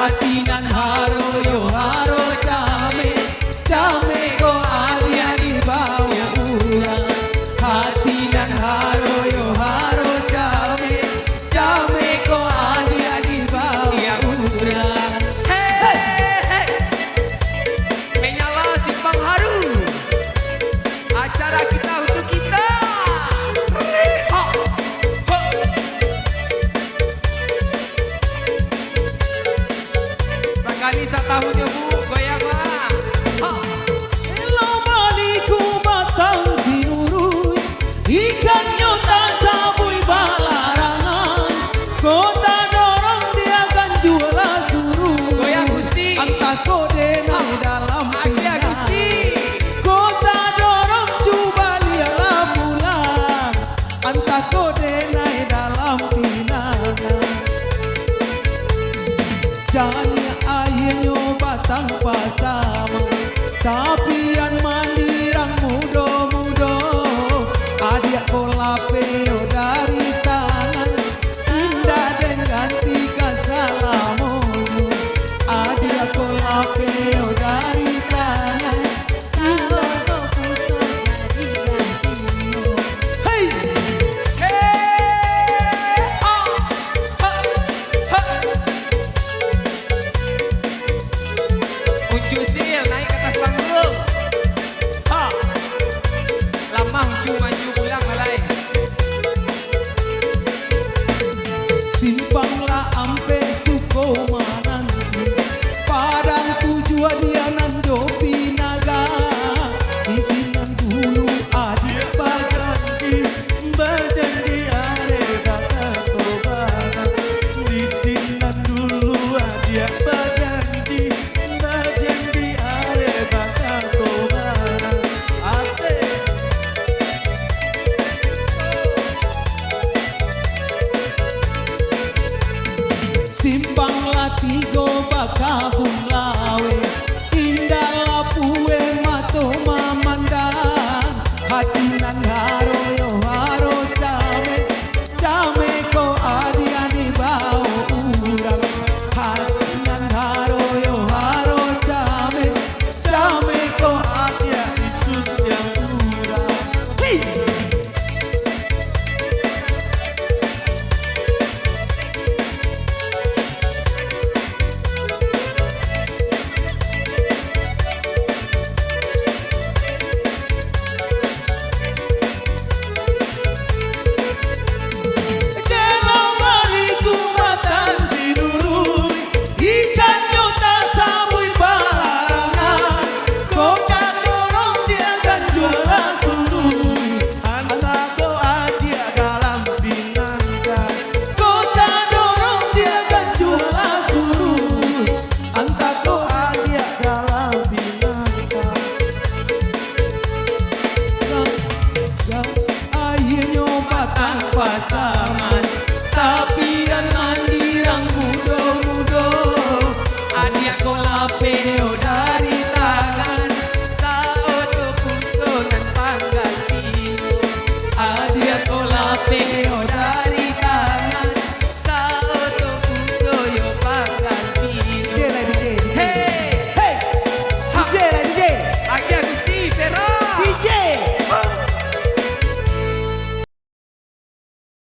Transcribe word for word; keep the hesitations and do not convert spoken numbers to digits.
Hati nan haro yo haro cameh, cameh ko adiak dibao urang. Hati nan haro yo haro cameh, cameh ko adiak dibao urang. Hei, hei. Menyala Simpang Haru. Acara kita untuk kita. Hok, hok. Sakali satahunnyo, Bu, goyang lah. Ha. Elok baliku batang sinurui, ikannyo tasabuik balarangan. Ko tadorong diakan juo lah suruh. Goyang, Gusti. Antah ko denai dalam pinang. Ko tadorong cubo lieklah pulang. Antah ko denai dalam pinangan. Janiah aianyo batang pasama, tapian mandirang mudo-mudo. Adiak ko lapeh yo dari tangan, indak den ganti ka salamonyo. Adiak ko lapeh yo dari tangan, Hei! Hei! Ha! Ha! Ha! Uncu Steel, naik ke atas panggung. Ha! Lamah Uncu, maju pulang, alai. Simpang lah ampek suko mananti, Padang Tujuah Dianan jo Pinaga. Di sinan dulu adiak bajanji, bajanji areh bakato bana. Di sinan dulu adiak bajanji, bajanji areh bakato bana. Asik. Simpang lah tigo bakabun laweh, indak lah pueh mato mamandang. Hati nan haro yo haro cameh, cameh ko adiak dibao urang. Hati